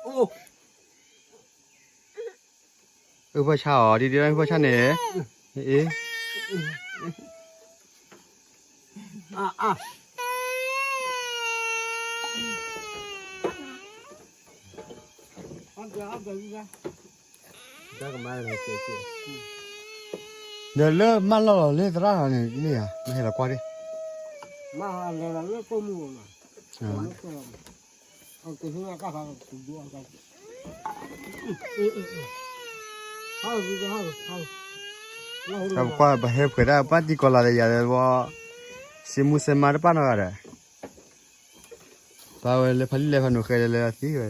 အုၣ်ဖီၣ်ဆါအီၤ ဒ်ဒ်အုၣ်ဖီၣ်ဆါန့ၣ်, အ့, ဒီးလၢမၢလီၤလီၤလၢသရၣ်န့ၣ် မ့ၢ်ဧါ, မ့ၢ်ဟဲလီၤကွၢ်ဒၣ်, မၢလီၤလၢကိၣ်မုၢ်, တၢ်ပကွၢ်ပဟဲဖှဲးဒၣ်ပၢ်တံၢ်ကီၤလၤဒီးယၤဒီးဝဲ, စံမူစဲမါတပၣ်နီတဂၤဒီး, ပၢ်ဝဲလၢဖးလံာ်လဲၤဖးနိးဃဲဒီးလဲၤသံဝဲ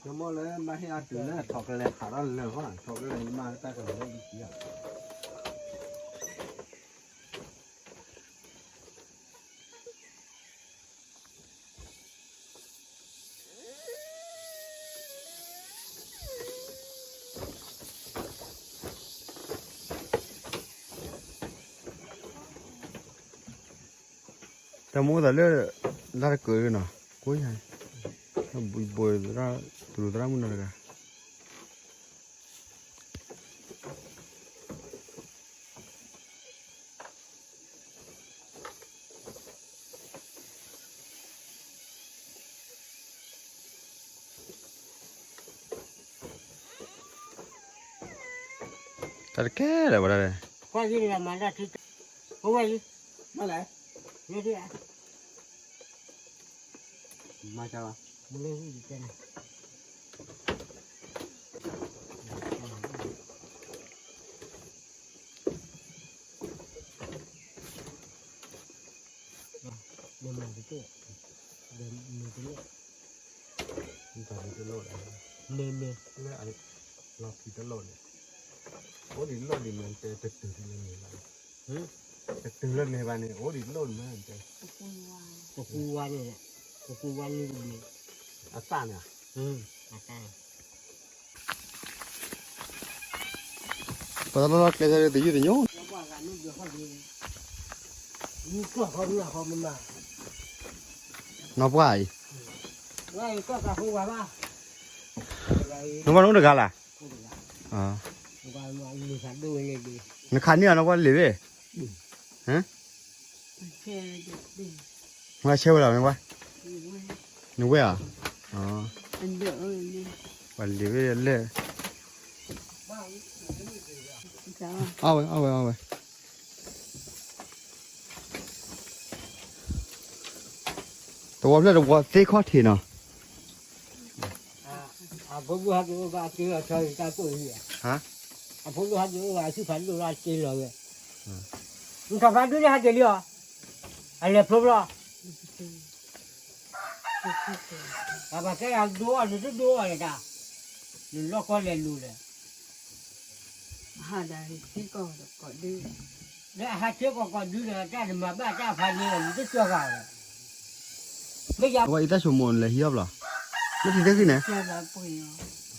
နမ့ၢ်လၢမၤဟ့ၣ်အတုၤလၢထီၣ်ကလဲၤခးထီၣ်လၢာ်ဃီ, ထီၣ်ကလဲၤမၤတၢ်ကလဲၤလၢဒ်အံၤ, တၢ်မ့ၢ်အိၣ်သးလၢ လၢတကၢၢ်နီၤ, ကိးညါ, ဘိးသရၣ်, တူၢ်သရၣ်မုၣ်နီၤတဂၤ တၢ်တကဲလၢၤဝဲဒၣ်, ကွၢ်ယံၤလၢမၤဒၣ်ထံ, အိၣ်ဝဲယံၤ, မ့ၢ်လဲၣ်, မ့ၢ်ဒ်, မၤကလီၤ, မ့ၢ်လဲၣ်, မ့ၢ်မ့ၢ်တကဲ, မ့ၢ်တလိၣ်, မ့ၢ်မ့ၢ်, လၢအလီၤဖံးတလိၣ်န့ၣ်, အိၣ်ဒံးလိၣ်ဒံးမ့ၢ်တဲတတုၤလၢန့ၣ်ဘၣ်, တတုၤလၢန့ၣ်ဘၣ်န့ၣ် အိၣ်ဒံးလိၣ်န့ၣ်မ့ၢ်တဲ, ကကူဝါန့ၣ်, ကကူဝါန့ၣ်တဘ့ၣ်, အသၣ်န့ၣ်, အသၣ် ပှၤတၢ်လီၢ်လီၢ်ကျဲသ့ၣ်တယုၢ်တညိ, နီၢ်ပှၢ်အံၤ, နီၢ်ပှၢ်န့ၣ်အိၣ်တဂၤလၢ်, နခးန့ၢ်အီၤနီၢ်ပှၢ်လံာ်ဝဲ, မၤဆဲဝဲလီၤမ့ၢ်ဝဲ, နဝဲဧါ, ပှၤလံာ်ဝဲလၢ, အဝဲ အဝဲ အဝဲ သဝီဖျၢၣ်တဝီသ့ခီၣ်ထံးနီၤ, အဖိဒိၣ်ဟဲက့ၤအိၣ်ဘၣ်က့ၤလီၤဆီတၢ်ကိၣ်အံၤ, အဖိဒိၣ်ဟဲက့ၤအိၣ်ဘၣ်အဆံၣ်ဖးဒိၣ်လၢအက့ၤလီၤဝဲ, နထီၣ်ဖးဒိၣ်န့ၣ်ဟဲက့ၤလံအီၤ, အလဲၤဖျိဖျိ, ပှၤဘၣ်ကဲယၤဒိအီၤန့ၣ်တဒိအီၤလဲၣ်တၢ်, နလီၢ်ကီၢ်လဲၤလိၤလဲၣ် ဟးဒၣ်ဟံၣ်ကီၢ်ကီၢ်ဒု, လၢအဟးက့ၤကီၢ်ကီၢ်ဒုဒီး တၢ်တမၤဘၣ်တၢ်ဖးန့ၣ် နတကၢၢ်ဃာ်လီၤ, မ့ၢ်ယၤ ဝဲအံၤတၢ်ဆိကမိၣ်လဲၤဟံးအီၣ်ဘျီ, လၢထံသ့ၣ်ဃံန့ၣ်, ပှၤ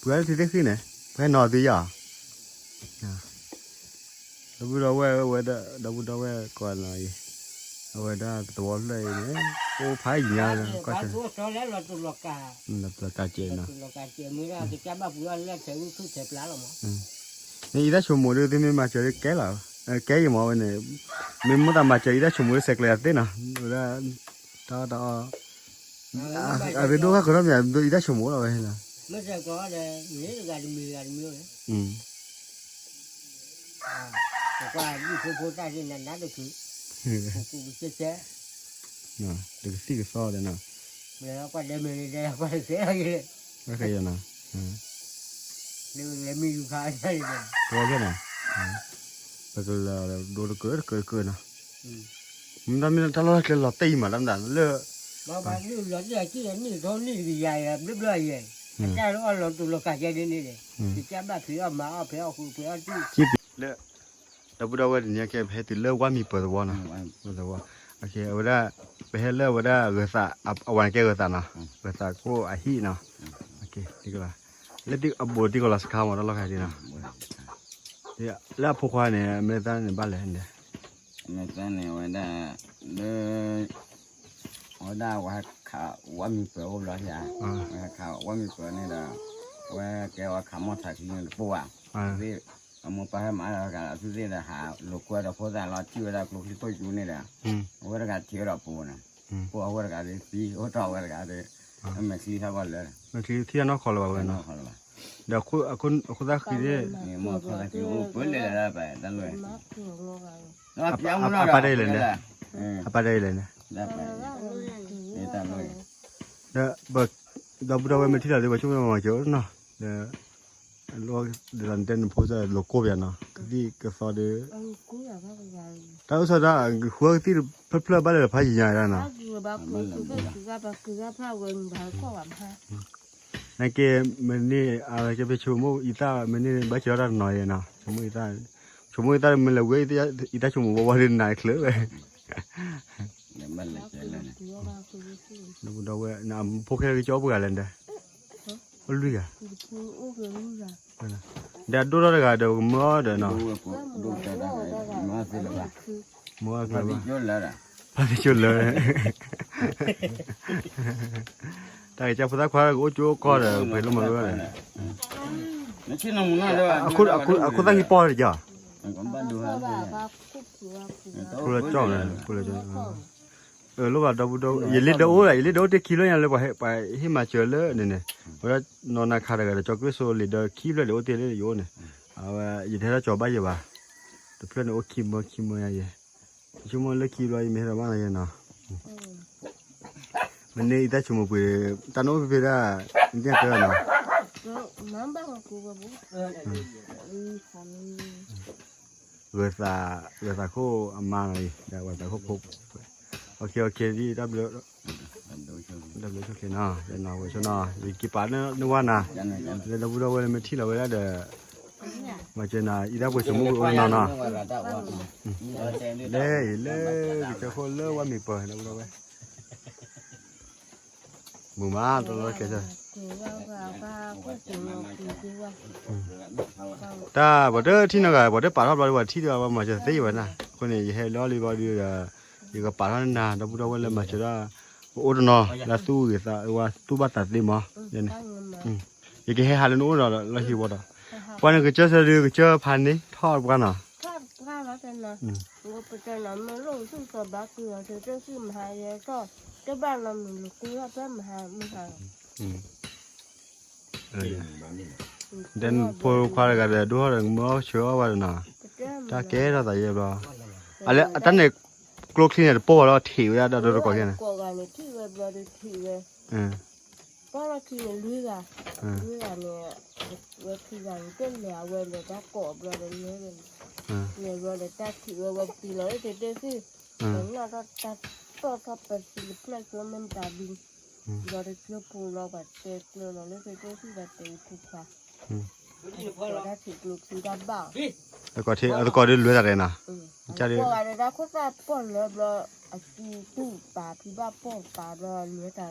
လၢထံသ့ၣ်ဃံန့ၣ်, ပှၤဟဲနီၤသုယၤ, ဒီပုၢ်ဒီဝဲၢ်ဝဲဒၣ် ဒီပုၢ်ဒီဝဲၢ်ကိးဂၤနီၤအံၤ, အဝဲဒၣ်သဝီဖျၢၣ်အံၤန့ၣ် အိၣ်ဖးယံၤညါ, လီၤတူာ်လီၤကၢ်, လီၤတူာ်လီၤကၢ်ကဲးနီၤ, လီၤကၢ်ကဲးမ့ၢ်ဒၣ်ကစၢ်ဘၣ်ပူၤအီၤလၢထဲးဝံၣ်ခုၣ်ထဲးပျါလီၤမး, မ့ၢ်အံၤတၢ်ဆိကမိၣ်ဒ်သုမ့ၢ်မၤစၢၤဒ်ကဲလီၤ, ကဲယံၤမးဝဲန့ၣ်, မ့ၢ်မိၣ်သးမၤစၢၤအံၤတၢ်ဆိကမိၣ်ဒ်ဆဲးကျိးယၤသ့နီၤ, ဝဲဒၣ် တၢ်အီၣ်တၢ်အီ, အရ့ဒိၣ်ဃၣ်ဃၢၤထီၣ်မ့ၢ် အရ့ဒိၣ်အံၤတၢ်ဆိကမိၣ်လီၤဝဲ, မ့ၢ်စဲးကျိးဒီး မ့ၢ်တဂၤတမံၤဂၤတမံၤ, ပကွၢ်ဒုၣ်ဖိဖိတၢ်က့ၤနးနးတခု, ကူကူကစဲကဲ, တကသံၣ်ကသီဒီးနီၤ, ကွၢ်ဒဲမဲာ်န့ၣ်ဒဲကွၢ်တကဲလီၤ, လဲၤမံယူၤခါ, ပကလၢဒိတကၢၢ်တကၢၢ်တကၢၢ်နီၤ, မ့ၢ်တၢ်မ့ၢ်တၢ်လီၢ်တၢ်ကျဲလီၤတံၢ်မး တၢ်မတၤလၢ လီၤတံၢ်အနံၣ်ထီနံၣ်တကယၤယဲၢ် ဘျၢဘျၢယဲၢ်, တၢ်လၢအီၣ်လီၤတူာ်လီၤကာ်ကဲဒ်န့ၣ်န့ၣ်, ကစၢ်ဘၣ်ဖံးအီၣ်မၤအီၣ်ဖံးအီၣ်ဃုာ်ဖံးအီၣ်တံၢ်, လၢ ဒီပုၢ်ဒီဝဲၢ်တနံၤအံၤ ပဟဲတုၤလၢဝါမံၤပၢၤသဝီနီၤ, ပၢၤသဝီ, အဝဲဒၣ် ပဟဲလၢအဝဲဒၣ်ဂၢၤသး, အဝဲန့ၣ်ကဲဂၢၤသးနီၤ, ဂၢၤသးခိၣ်အဟံၣ်နီၤ, သံကလီၤ, လၢအဘူးတံၢ်ကီၢ်လီၤစခါမး တၢ်လီၢ်ခါဒ်နီၤ, လၢအဖိခွါန့ၣ် မ့ၢ်သၣ်န့ၣ်ဘၣ်လဲၣ်န့ၣ်, မ့ၢ်သၣ်န့ၣ်ဝဲဒၣ် လၢ အဝဲဒၣ်ဝဲခးဝဲမံၤပၢၤအိၣ်ဘျီ, ဝဲခးဝဲမံၤပၢၤန့ၣ်ဒီး ဝဲကဲဝဲခးမီၢ်ထးခံန့ၣ်တပိၢ်ဘၣ်, သ့ၣ် အမိၢ်ပၢ်ဟဲမၤလီၤတဂၤလီၤ သုသ့ၣ်ဒီးဟးလိာ်ကွဲဒီးဖိသၣ်လီၤ ထံၣ်ဝဲဒၣ်ကျိချံခိၣ်ယူန့ၣ်ဒီး အဝဲတဂၤထံၣ်ဝဲဒီးပူၤန့ၣ်, ပူၤအဝဲတဂၤသံ အိၣ်ထီၣ်ဝဲတဂၤဒီး မဲာ်ချံထီၣ်ကီၢ်လၢ မဲာ်ချံထံၣ်အနီၢ်ခီလၢၤဘၣ်ဝဲနီၤ, ဒီးအခိၣ်သၣ်ဃံန့ၣ် အပၢ်တၢ်လဲၣ်န့ၣ်, အပၢ်တၢ်လဲၣ်န့ၣ်, ဒီး ဒီပုၢ်ဒီဝဲၢ်မ့ၢ်ထံၣ်လီၤဒီး ပှၤဆိကမိၣ်မၤစၢၤနီၤ, ဒီး လီၤဒ်သိးနတဲနဖိသၣ်လိာ်ကွဲပယီၤနီၤ ကသံၣ်ကသီဒီး တၢ်အိၣ်ဆီဒၣ် ဃုကသံၣ်ဖျၢၣ်ဖျၢၣ်ဘၣ်လဲၣ်ဖးယံာ်ညါဒၣ်နီၤ, နာ်က့ မ့ၢ်န့ၢ်အကဲဖဲဆိကမိၣ်အံသၣ် မ့ၢ်န့ၢ်ဘၣ်စၢၤထီၣ်တၢ်တနီၤယဲနီၤ, ဆိကမိၣ်အံသၣ် ဆိကမိၣ်အံသၣ်မ့ၢ်လဲၤဝဲ အံသၣ်ဆိကမိၣ်ဝဲဝဲဒ်နၤချၢဝဲ ဒီပုၢ်ဒီဝဲၢ် ဖိခဲလၢာ်ကကၠီအိၣ်ပှဲၤဂၤလဲၣ်ဒီး, အိၣ်လွံၢ်ဂၤ, ဒီးအဒိၣ်ထီၣ်တဂၤဒီး ပကမၢအီၤဒီးနီၤ, မၢအီၤကျၢၤဘၣ်, ဖါသ့ကၠိလၢ, တၢ်ကစၢ်ဖိသၣ်ခွါကအိၣ်ကၠိအိၣ်ကီၢ်ဒီး ပှဲၤလိမၤဝဲဒီး, အခိၣ်သၣ်ဟံၣ်ပီၢ်တက့ၢ်, ဖိလၢကၠီၣ်န့ၣ် ဖိလၢကၠီၣ် လိၣ်ဘၣ်ဒီပုၢ်ဒီဝဲၢ် ယလိၣ်ဒီးအိၣ် ယလ့ဒီးအိၣ် ယလ့ဒီးအိၣ်တ့ၢ်ခံဖျၢၣ်ညါလၢပှၤဟ့ၣ်မၤစၢၤလၢန့ၣ်န့ၣ်, အဝဲဒၣ်နီၢ်နၤခးတဂၤဒီး ကၠီၤကရ့ၣ်စိလ့ဒီးခံဖျၢၣ်ဒံးအိၣ်တ့ၢ်လၢယအိၣ်န့ၣ်, အဝဲ ယတဟဲထီၣ်ကၠီၤဘၣ်ယဲဘၣ်, တဖျၢၣ်န့ၣ်အိၣ်ခံမၢခံမၢညါယဲ, ယဆိကမိၣ်လၢခံဘျီယမ့ၢ်ဟဲထီၣ်ဘၣ်နီၤယဲနီၤ, မ့ၢ်န့ၢ်အံသၣ်ဆိကမိၣ်ပှ့ၤ တၢ်နအိၣ်ဖဲဖဲဒၣ် နသ့ၣ်ညါတဲနီၤ ဂၢၤသး ဂၢၤသးခိၣ်အမါနီၤအံၤ ဒီးဂၢၤသးခိၣ်ဖိ, တၢ်ဘျုး တၢ်ဘျုးဆိၣ်ချ့နီၤ, ဝဲဆိနီၤ ယက့ၤပာ်န့ၢ်ဝဲနၤ, လၢဒီပုၢ်ဒီဝဲၢ်လၢမ့ၢ်ထံၣ်လီၤဝဲဒၣ်ဒီး, မၤစၢၤနၤ အံသၣ်ပှ့ၤဆိကမိၣ်ပှ့ၤအိၣ်နီၤနီၤ, လဲၤအံၤလၢကစၢၢ်ခိၣ်လၢဝဲမ့ၢ်ပၢၤဒီပုၢ်ဒီဝဲၢ် မုာ်မးတလီၤကဲၤ, တၢ်ပှၤတထံၣ်နီတဂၤ ပှၤတပာ်ထီၣ်ဘျီဒီး ပှၤထံၣ်ဒီးပှၤမၤစၢၤသ့ဝဲနၤ, အဃိန့ၣ် ယဟဲလီၤလံဘျီဒီး ယကပာ်ထီၣ်နၤ ဒီပုၢ်ဒီဝဲၢ်လၢမၤစၢၤဒၣ်, ပအိၣ်တနီၤ လၢသူၣ်ဂ့ၤသးဝါ သူၣ်ဘၣ်သးသ့မး, ယကဟဲဟးလၢနအိၣ်ဒီးလီၢ်ဟံၣ်ဝီဒီး, ပှၤန့ၣ်ကစၢၢ်ဆၢဒုးကစၢၢ်ဖးန့ၣ် ထီၣ်ပှၤနီၤ ပတဲနီၤ မ့ၢ်လိၣ်သူၣ်စီၤဘၣ်ကွံာ်အီၤ သုတသ့ၣ်မဟါယဲထီၣ် တဘၣ်နီတမံၤ လိာ်ကွံာ်ထီၣ်တၢ်မဟါမုၢ်ဟါလီၤ. ဒီးဖိခွါတဂၤဒီး ဒိၣ်ထီၣ်ဒီး ကမၢအီၣ်ဆှၢအီၣ်ဘၣ်ဒီးနီၤ, တၢ်ကဲထီၣ်သးယဲဘျီ, အလဲၤတၢ်န့ၣ် ကျိချံန့ၣ် တပိၢ်ဘၣ်လီၤ ထံးဝဲဒၣ်ဒီးတကိးယဲန့ၣ်, ကိးဂၤန့ၣ် ထံၣ်ဝဲဘျီဒီးထံးဝဲ ပီၢ်လီၢ်ခံန့ၣ် လွံၢ်ဂၤ, လွံၢ်ဂၤန့ၣ်, ဝဲခံဂၤန့ၣ် တလဲၤအဝဲလဲၤတၢ်ကိးဘျီဒီးလဲၤ, လဲၤဘျီဒီးတၢ်ထံးဝဲ ဝဲပျံၤလီၤလၢတဲတဲသ့ၣ်, ပနီၣ်ထီၣ်တၢ်တီၢ်ထီၣ်ပသံတဖျၢၣ်ကျိမ့ၢ်မတၤဘံ, ဘျီဒီးကျိပူၤလီၤ ပှၤတဲကျိလီၤလၢတဲတဲသ့ၣ် ပှၤတဲဖိခွါ တၢ်ထံးကျိခံတၢ်ဘၣ်, အသကိးဒီးလွဲၢ်တၢ်ရဲၣ်နီၤ, ကိးဂၤဒီးတၢ်ခိၣ်သၣ်ပီၢ်လၢဘျီ, အစုတူၢ်ပာ်ဖံဘၣ်ပီၢ်ပာ်ဘျီလွဲၢ်တၢ်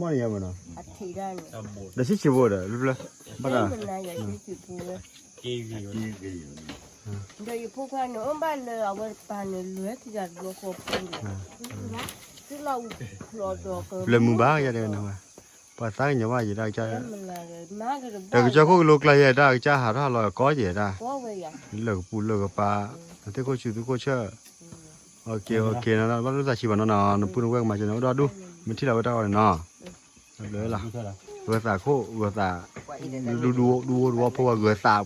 ရဲၣ်, အထံးဒၣ်န့ၣ်, ဒီးဆံးဆံးဖိဒီး လၢဖျၢၣ်, ဘၣ်ဒီး, ဒီးယဖိခွါန့ၣ် အိၣ်ဘၣ်လၢအဝဲတပၤန့ၣ် လွဲၢ်ခံဂၤတဘျီဃီပူၤန့ၣ်, သုလီၤအူဖျီဒီးက ပျၢၤမုာ်ဘၣ်ယဲဒၣ်နဝဲ, ပှၤသးကညီၤဘၣ်ယဲဒၣ်ကစၢ်, ဒီးကစၢ်ခိၣ်ကလိကျါယဲဒၣ်ကစၢ်ဟးထီၣ်လီၤကီယဲဒၣ်, လၢကပူၤလၢကပၤ, နသ့ၣ်ခိၣ်ဆူသုခိၣ်ဆၢ, နဘၣ်လိၣ်သးဆံးဘၣ်နီၤနီၤ နပုၢ်နဝဲၢ်ကမၤစၢၤန့ၣ် အိၣ်ဒီဒူၣ်, မ့ၢ်ထံၣ်လီၤဝဲတၢ်အီၣ်န့ၣ်နီၤ, ဘျုးလီၤ, ဂၢၤသးခိၣ် ဂၢၤသး, ဒူဒူဒူဝီဖိဂၢၤသး,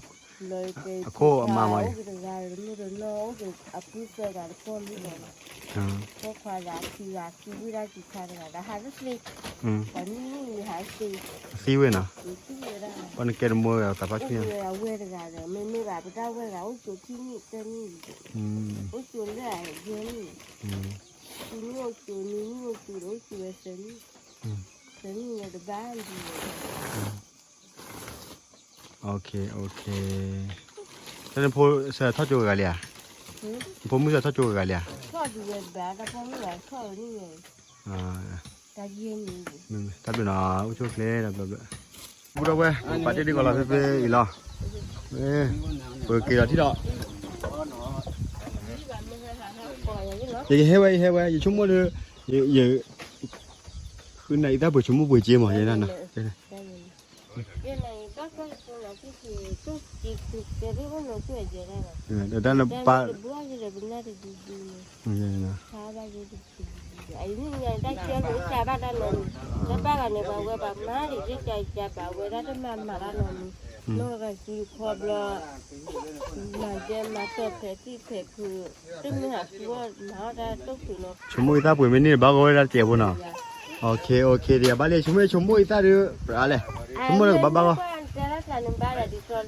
အခိၣ်အမါမီၤအံၤ အပုၢ်သၢဂၤတကီၢ်လံဒီး, ဖိခွါဂၤခံဂၤသံဝံၤဒၣ်ခံခါတဂၤဒီး ဟးတသ့, ပှၤနံၣ်နံၣ်နံၣ်ဟးတသ့, သံဝဲနီၤ, ပှၤနကဲတမူဂၤသးဖးဆူညါ, အဝဲတဂၤဒီး မ့မ့ၢ်ဘၣ်ပတၢ်ဝဲၢ်ဂၤ အိၣ်ကၠိခံနံၣ်တနံၣ်, အိၣ်ကၠိလၢအယဲၢ်နံၣ်, ခံနံၣ်အိၣ်ကၠိ နွံနံၣ်အိၣ်ကၠိဒီး အိၣ်ကၠိဝဲသၢနံၣ်, သၢနံၣ်ဝဲတဘၣ်ဒံးဝဲ တၢ်နဖိစၢထီၣ်ကၠိဂၤလံဧါ, နဖိမုၣ်စၢထီၣ်ကၠိဂၤလံဧါ, တၢ်ဘျုးနီၤ အိၣ်ဆူၣ်ချ့ တၢ်ဘျုးဘျုး ပူဒီးဝဲ ပာ်တ့ၢ်ဒံးကီးလီၤဖဲဖဲအံၤလီၤ. ပက့ၤလီၤထံၣ်ဒီး ယကဟဲဝဲ ယဟဲဝဲ ယဆိကမိၣ်ဒီး ယ ဃုနၢအံၤသၣ်ပှ့ၤဆိကမိၣ်ပှ့ၤက့မး ယဲဒၣ်နီၤ. တၢ်နပၢ် တၢ်ဘၣ်ဂၤန့ၣ် ပှၤဝဲပှၤမၤဒ်ကကဘၣ်တၢ်နီၤ, တၢ်ဘၣ်ဂၤန့ၣ် ပှၤဝဲဘၣ်မၤဒ်ကကဘၣ်ဝဲဒၣ်တမၤမၤတၢ်နီၤ, မၤဒဲမၤတၢ်ဖဲသံၣ်ဖဲခုး, တမ့ၢ်ဟးဃုအီၣ်မၤအီၣ်တၢ်တိၢ်ခုးနီၤ, ဆိကမိၣ်အံၤသၣ်ပှ့ၤမ့ၢ်န့ၢ်ဘၣ်ဂီၢ်ဝဲဒၣ်တစဲးဖိနီၤ. အ ဒ်ဘၣ်လံ ဆိကမိၣ် ဆိကမိၣ်အံၤသၣ်ဒီး ပြးလဲၣ်, ဆိကမိၣ်လၢကဘၣ်ဘၣ်ဂီၢ်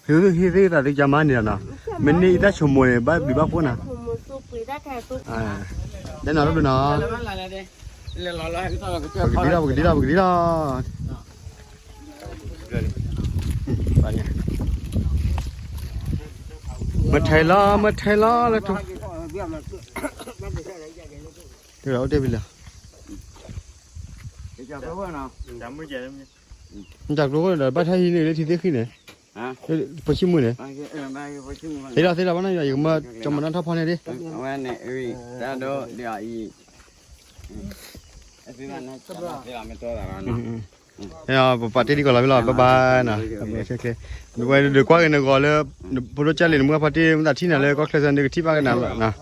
ဟ့ၣ်သ့ၣ်သးသုကမၤန့ၣ်လီၤ, မ့ၢ်န့ၢ်အံၤသၣ်ဆိကမိၣ်န့ၣ် ဘၣ်ဘျုးဘၣ်ဖှိၣ်နၤ, တဲနီၤတဘျုးနီၤ, ပကဒံလီၤ ပကဒံလီၤ ပကဒံလီၤ, မ့ၢ်ထဲလီၤ မ့ၢ်ထဲလီၤလၢထူ, အိၣ်တ့ၢ်ဖဲလဲၣ် မ့ၢ်တၢ်ကျိၤဒီး ဘၣ်ထါဟံးန့ၢ်လၢထံသ့ၣ်ဃံန့ၣ်, ဖိဆံးမုၢ်န့ၣ်, သ့ဒီးသ့ဒီးဘၣ်နီၤ ယကမၢကၠီမၤနီၣ်ထီၣ်ဖီန့ၣ်ဒ်, ပပာ်တ့ၢ်ဒံးကီးလီၤဖဲလီၤ bye bye နီၤ, ဝဲဒုးကွၢ်က့ၤနဂီၤလၢ ဖိဒိၣ်ကၢ်လံၤနမုၢ်ဖါတ့ၢ် မ့ၢ်သးထံၣ်နၤလၢကီၢ်ချၢစၢ်န့ၣ် ကထံၣ်ဘၣ်က့ၤနၤလီၤ,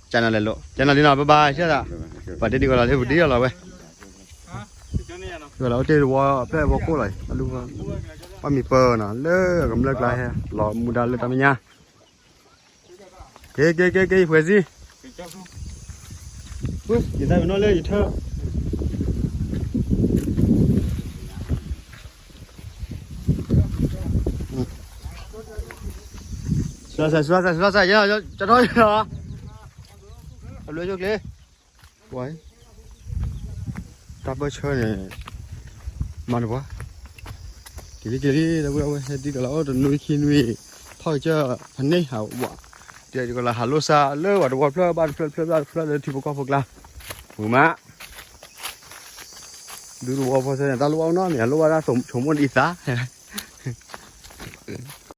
ကနၤလဲၤလိာ် ကနၤလံနီၤ bye bye ဆၢသး, ပာ်တ့ၢ်ဒံးကီးလီၤလၢပဒံလီၤဝဲ ဝဲလီၤ အိၣ်တ့ၢ်တဝီဖျၢၣ်ဖီခိၣ်လီၤ, ပှၤမံၤပၢနီၤ လၢအကမျၢၢ်ကျါဟဲ လီၤမူဒါလၢတၢ်မဲာ်ညါ, က့ၤ က့ၤ က့ၤ က့ၤ ယဖှဲးစံ, ယသးပ့ၤနီၣ်လၢယထၢ, ဆှါဆှါဆှါဆှါဆှါ, ကထီၣ်လီၤ, အဘျုးဆိကျ့ ဝဲ တၢ်ပၢၢ်ဆၢန့ၣ် မၤတပှၢ်, က့ၤလံ က့ၤလံ ဒီပုၢ်ဒီဝဲၢ် ဟဲဒံးကီးလီၤအိၣ်တနွံခံနွံ, ထီၣ်ကစၢၢ်ဖဲန့ၣ်ဟးဝး, တဲကီးလၢဟးလိၣ်စၢ်လၢပှၤတဝီဖျၢၣ်ဘၣ်တဖျၢၣ်တဖျၢၣ်ဘၣ်တဖျၢၣ်လၢထံဖိကီၢ်ဖိကျါ, ဝံၤမး ဒူသဝီဖိဆၢန့ၣ် တၢ်လိၣ်ဘၣ်နီတမံၤ လိၣ်ဘၣ်တၢ်ဆိကမိၣ်ဒ်အံၤသး